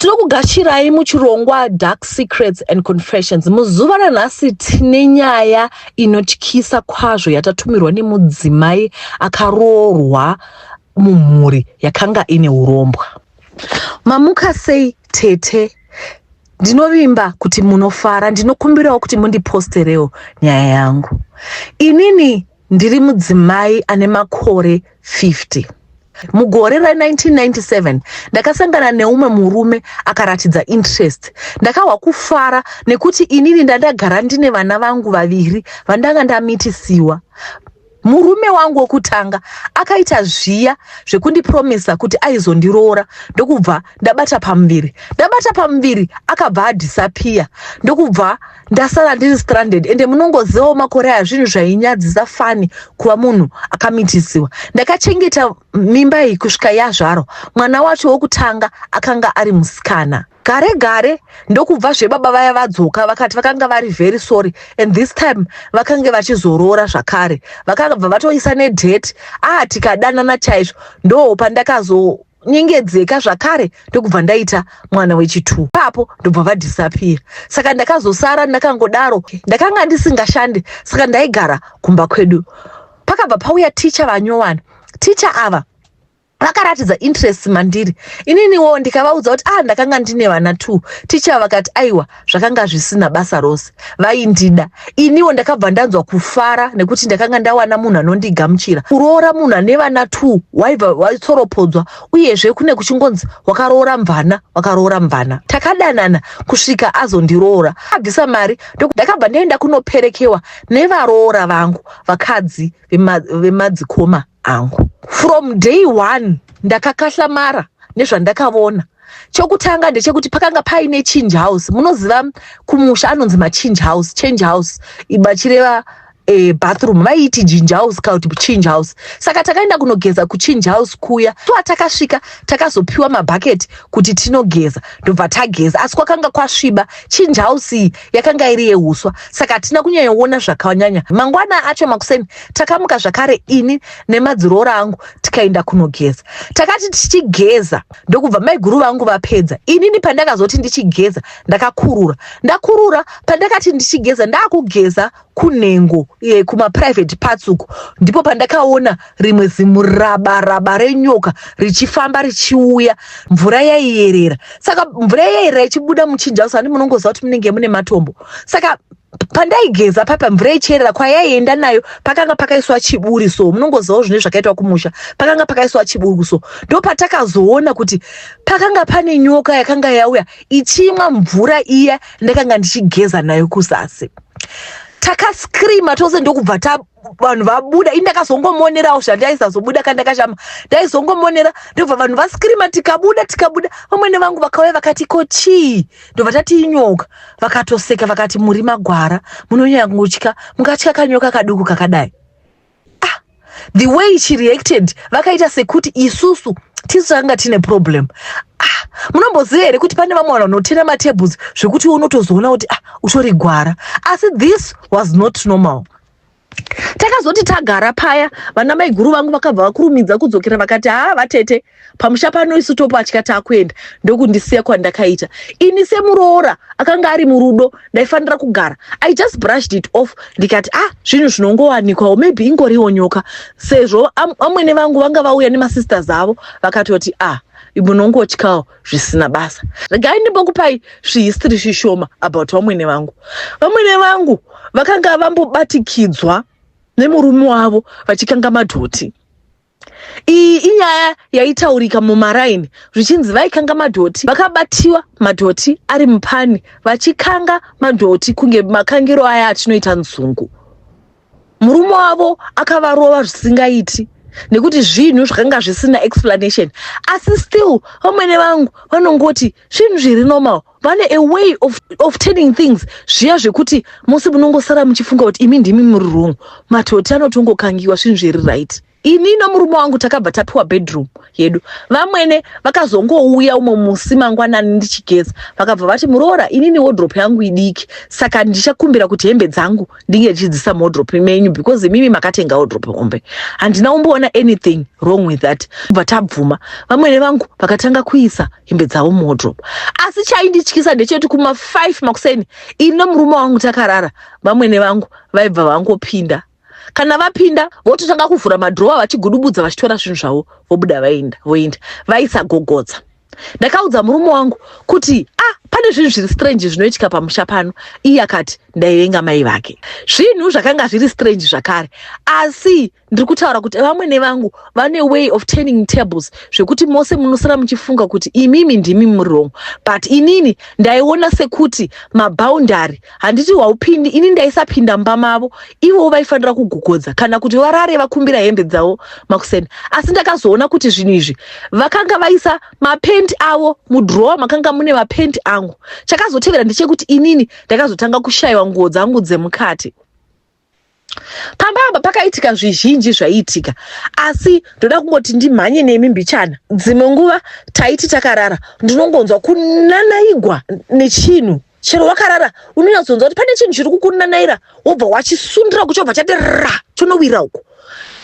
Tinokugashirai muchirongwa Dark Secrets and Confessions. Muzuva ranhasi tine nyaya inotyisa kwazvo yatatumirwa nemudzimai akaroorwa mumhuri yakanga ine urombwa. Mamuka sei tete? Ndinovimba kuti munofara. Ndinokumbirawo kuti mundiposterewo nyaya yangu. Inini ndiri mudzimai ane makore 50. Mugore ra1997 ndakasangana neumwe murume akaratidza interest. Ndakahwa kufara nekuti inini ndandagara ndine vana vangu vaviri vandanga ndamitisiwa. Murume wangu wekutanga akaita zviya zvekundipromisa kuti aizondiroora ndokubva ndabata pamuviri. Ndabata pamuviri akabva adhisapiya ndokubva ndasara ndiri stranded ende munongozivawo makore aya zvinhu zvainyadzisa fani kuva munhu akamitisiwa. Ndakachengeta mimba iyi kusvika yazvarwa. Mwana wacho wokutanga akanga ari musikana. Gare gare ndokubva zvebaba vaya vadzoka vakati vakanga vari very sorry and this time vakange vachizoroora zvakare. Vakabva vatoisa nedate. Ah, tikadanana chaizvo. Ndo pandakazonyengedzeka zvakare ndokubva ndaita mwana wechi2. Ipapo ndobva vadhisapiya. Saka ndakazosara ndakangodaro. Ndakanga ndisingashande saka ndaigara kumba kwedu. Pakabva pauya ticha vanyowani. Ticha ava vakaratidza interest mandiri. Ininiwo ndikavaudza kuti ah, ndakanga ndine vana 2. Ticha vakati aiwa, zvakanga zvisina basa rose, vaindida. Iniwo ndakabva ndanzwa kufara nekuti ndakanga ndawana munhu anondigamuchira. Kuroora munhu ane vana 2 waibva waitsoropodzwa, uyezve kune kuchingonzi wakaroora mvana, wakaroora mvana. Takadanana kusvika azondiroora. Abvisa mari ndakabva ndaenda kunoperekewa nevaroora vangu vakadzi vemadzikoma angu. From day one ndakakahlamara nezvandakavona. Chokutanga ndechekuti pakanga paine change house. Munoziva kumusha anonzi machange house, change house vachireva bathroom, vaiiti ginger house kana kuti change house. Saka takaenda kunogeza kuchange house kuya. Twatakasvika takazopiwa mabhaketi kuti tinogeza, ndobva tageza, asi kwakanga kwasviba. Change house iyi yakanga iri yeuswa, saka hatina kunyanyoona zvakanyanya. Mangwana acho makuseni takamuka zvakare ini nemadziroora angu tikaenda kunogeza. Takati tichigeza ndokubva maiguru vangu vapedza. Inini pandakazoti ndichigeza ndakakurura. Ndakurura, pandakati ndichigeza ndaakugeza kunhengo kumaprivate parts uku, ndipo pandakaona rimwe zimurabaraba renyoka richifamba richiuya. Mvura yaiyerera, saka mvura yaiyerera ichibuda muchinja house. Handi munongoziva kuti munenge mune matombo? Saka pandaigeza papa mvura ichiyerera, kwayaienda nayo pakanga pakaiswa chiburi. So munongozivawo zvine zvakaitwa kumusha, pakanga pakaiswa chiburi. So ndo patakazoona kuti pakanga pane nyoka yakanga yauya ichimwa mvura iya ndakanga ndichigeza nayo kuzasi. Takaskrima tose ndokubva ta vanhu vabuda. Ini ndakazongomonerawo zvandaisazobuda kandakashama, ndaizongomonera. Ndobva vanhu vaskrima, tikabuda tikabuda. Vamwene vangu vakauya vakati, "Ko chii?" Ndobva tati inyoka. Vakatoseka vakati, "Muri magwara, munonyanya kutya, mungatya kanyoka kaduku kakadai?" Ah, the way she reacted, vakaita sekuti isusu tisu takanga tine problem. Ah, munomboziva here kuti pane vamwe vanhu vanotena matables zvekuti unotozoona kuti ah, utori gwara? Asi this was not normal. Takazoti tagara paya, vana maiguru vangu vakabva vakurumidza kudzokera vakati, "Haa, vatete, pamusha pano isu topatya, takuenda." Ndokundisiya kwandakaita. Ini semuroora akanga ari murudo ndaifanira kugara. I just brushed it off ndikati, "Ah, zvinhu zvinongowanikwawo, maybe ingoriwo nyoka," sezvo amwene vangu vanga vauya nemasisters avo vakatoti, "Ah, munongotyawo zvisina basa." Regai ndimbokupai zvihistory zvishoma about vamwene vangu. Vamwene vangu vakanga vambobatikidzwa nemurume wavo vachikanga madhoti. Iyi inyaya yaitaurika mumaraini, zvichinzi vaikanga madhoti, vakabatiwa madhoti ari mupani vachikanga madhoti kunge makangiro aya atinoita nzungu. Murume wavo akavarova zvisingaiti nekuti zvinhu zvakanga zvisina explanation. Asi still vamwene vangu vanongoti zvinhu zviri normal. Vane a way of turning things zviya zvekuti musi munongosara muchifunga kuti imi ndimi muri wrong. Matoti anotongokangiwa, zvinhu zviri right. Ini nomurume wangu takabva tapiwa bedroom yedu. Vamwene vakazongouya umwe musi mangwanani ndichigeza, vakabva vati, muroora, inini wardrobe yangu idiki, saka ndichakumbira kuti hembe dzangu ndinge ndichidzisa muwardrobe menyu because imimi makatenga wardrobe hombe. Handina kumboona anything wrong with that. Bva tabvuma. Vamwene vangu vakatanga kuisa hembe dzavo muwardrobe. Asi chaindityisa ndechekuti kuma 5 makuseni, ini nomurume wangu takarara, vamwene vangu vaibva vangopinda. Kana vapinda, vototanga kuvhura madhirowa, vachigudubudza, vachitora zvinhu zvavo, vobuda, vaenda, voenda, vaisagogodza. Ndakaudza murume wangu kuti, ah, pane zvinhu zviri strange zvinoitika pamusha pano. Iye akati ndaivenga mai vake. Zvinhu zvakanga zviri strange zvakare, asi ndiri kutaura kuti vamwene vangu vane way of turning tables zvekuti mose munosara muchifunga kuti imimi ndimi muri wrong, but inini ndaiona sekuti maboundary, handiti waupindi. Ini ndaisapinda mumba mavo, ivowo vaifanira kugogodza kana kuti varare vakumbira hembe dzavo makuseni. Asi ndakazoona kuti zvinhu izvi, vakanga vaisa mapendi avo mudhirowa, makanga mune mapendi angu. Chakazotevera ndechekuti inini ndakazotanga kushayiwa nguo dzangu dzemukati. Pamba apa pakaitika zvizhinji zvaiitika, asi ndoda kungoti ndimhanye nemi mbichana. Dzimwe nguva taiti takarara, ndinongonzwa kunanaigwa nechinhu. Chero wakarara, unonyatsonzwa kuti pane chinhu chiri kukunanaira, wobva wachisundira, kuchobva chati ra, chonowira uko.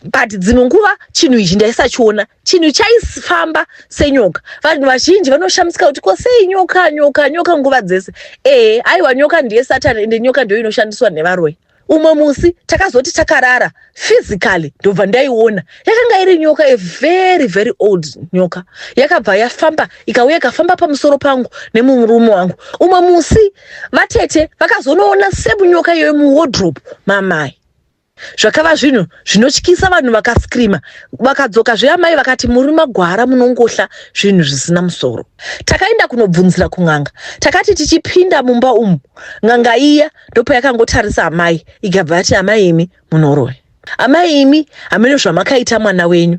But dzimwe nguva chinhu ichi ndaisachiona. Chinhu chaifamba senyoka. Vanhu vazhinji vanoshamisika kuti, ko sei nyoka, nyoka, nyoka nguva dzese? Ehe, aiwa, nyoka ndiye Satani, ende nyoka ndiyo inoshandiswa nevaroyi. Umwe musi takazoti takarara, physically ndobva ndaiona. Yakanga iri nyoka, a very very old nyoka. Yakabva yafamba, ikauya, ikafamba pamusoro pangu nemumurume wangu. Umwe musi vatete vakazonoona semunyoka iyoyo muwardrobe mamai. Zvakava zvinhu zvinotyisa, vanhu vakaskrima, vakadzoka zveamai vakati, muri magwara, munongohla zvinhu zvisina musoro. Takaenda kunobvunzira kun'anga. Takati tichipinda mumba umu, n'anga iya ndopayakangotarisa amai, ikabva yati, amai imi munoroya, amai imi hamene zvamakaita mwana wenyu.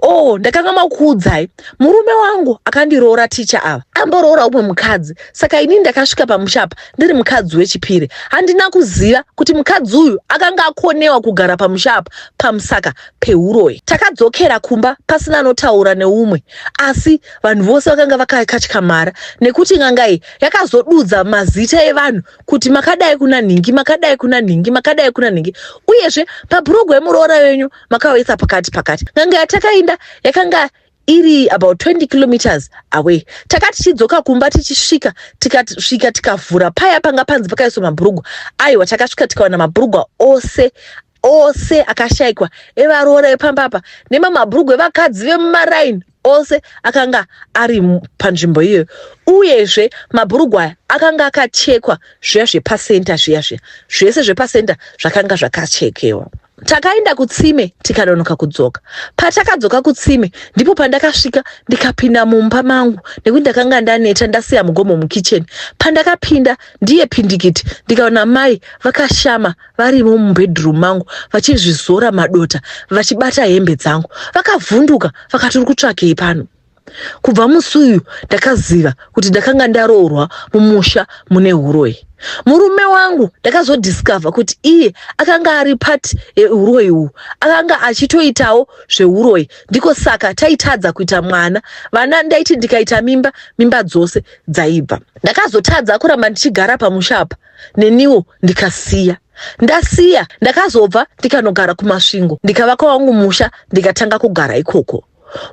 O oh, ndakanga makuudzai, murume wangu akandiroora, ticha ava amboroora umwe mukadzi, saka inini ndakasvika pamusha apa ndiri mukadzi wechipiri. Handina kuziva kuti mukadzi uyu akanga akonewa kugara pamusha apa pamusaka peuroyi. Takadzokera kumba pasina anotaura neumwe, asi vanhu vose vakanga vakakatyamara nekuti n'anga iyi yakazodudza mazita evanhu kuti makadai kuna nhingi, makadai kuna nhingi, makadai kuna nhingi, uyezve pabhurugu emuroora wenyu makawaisa pakati pakati. N'anga yatakainda yakanga iri about 20 kilometers away. Takati tichidzoka kumba, tichisvika, tikasvika tikavhura paya panga panzi pakaiswa mabhurugwa. Aiwa, takasvika tikawana mabhurugwa ose ose akashayikwa evaroora epamba apa, nemamabhurugwa evakadzi vemumaraini ose akanga ari panzvimbo iyoyo. Uyezve mabhurugwa aya akanga akachekwa zviya zvepasenta, zviya zviya zvese zvepasenta zvakanga zvakachekewa. Takaenda kutsime, tikanonoka kudzoka. Patakadzoka kutsime, ndipo pandakasvika ndikapinda mumba mangu nekuti ndakanga ndaneta, ndasiya mugomo mukicheni. Pandakapinda, ndiye pindikiti, ndikaona mai vakashama varimo mubedroom mangu vachizvizora madota, vachibata hembe dzangu. Vakavhunduka, vakati, uri kutsvakei pano? Kubva musi uyu ndakaziva kuti ndakanga ndaroorwa mumusha mune uroyi. Murume wangu ndakazodiscover kuti iye akanga ari part yeuroyi uhu, akanga achitoitawo zveuroyi. Ndiko saka taitadza kuita mwana. Vana ndaiti ndikaita mimba, mimba dzose dzaibva. Ndakazotadza kuramba ndichigara pamusha apa, neniwo ndikasiya. Ndasiya, ndakazobva ndikanogara kuMasvingo, ndikavaka wangu musha, ndikatanga kugara ikoko.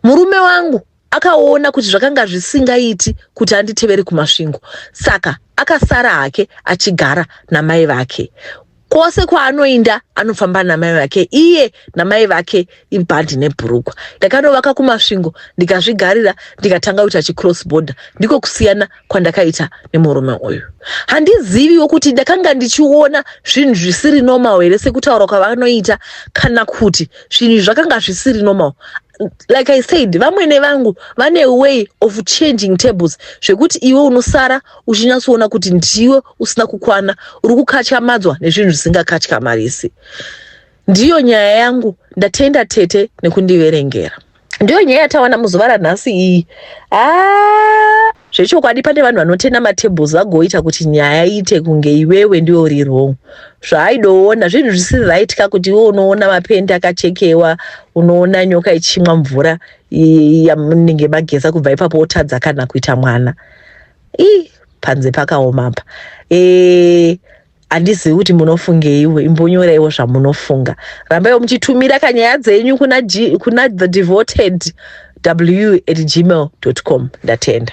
Murume wangu akaona kuti zvakanga zvisingaiti kuti anditevere kuMasvingo, saka akasara hake achigara namai vake. Kwose kwaanoinda anofamba namai vake, iye namai vake ibhandi nebhurugwa. Ndakanovaka kuMasvingo, ndikazvigarira, ndikatanga kuita chicross border. Ndiko kusiyana kwandakaita nemurume uyu. Handiziviwo kuti ndakanga ndichiona zvinhu zvisiri normal here sekutaura kwavanoita, kana kuti zvinhu zvakanga zvisiri normal. Like I said, vamwene vangu vane way of changing tables zvekuti iwe unosara uchinyatsoona kuti ndiwe usina kukwana, uri kukatyamadzwa nezvinhu zvisingakatyamarisi. Ndiyo nyaya yangu. Ndatenda tete nekundiverengera. Ndiyo nyaya yatawana muzuva ranhasi iyi. Ah, Zvechokwadi pane vanhu vanotena matables vagoita kuti nyaya iite kunge iwewe ndiwe uri wrong. Zvaaidoona zvinhu zvisiri right ka kuti iwe unoona mapendi akachekewa, unoona nyoka ichimwa mvura yamunenge mageza kubva ipapo wotadza kana kuita mwana. Ii panze pakaoma apa. E, handizivi kuti munofungeiwo, imbonyoraiwo zvamunofunga. Rambaiwo muchitumira kanyaya dzenyu kuna, G, kuna the devoted w at gmail com. Ndatenda.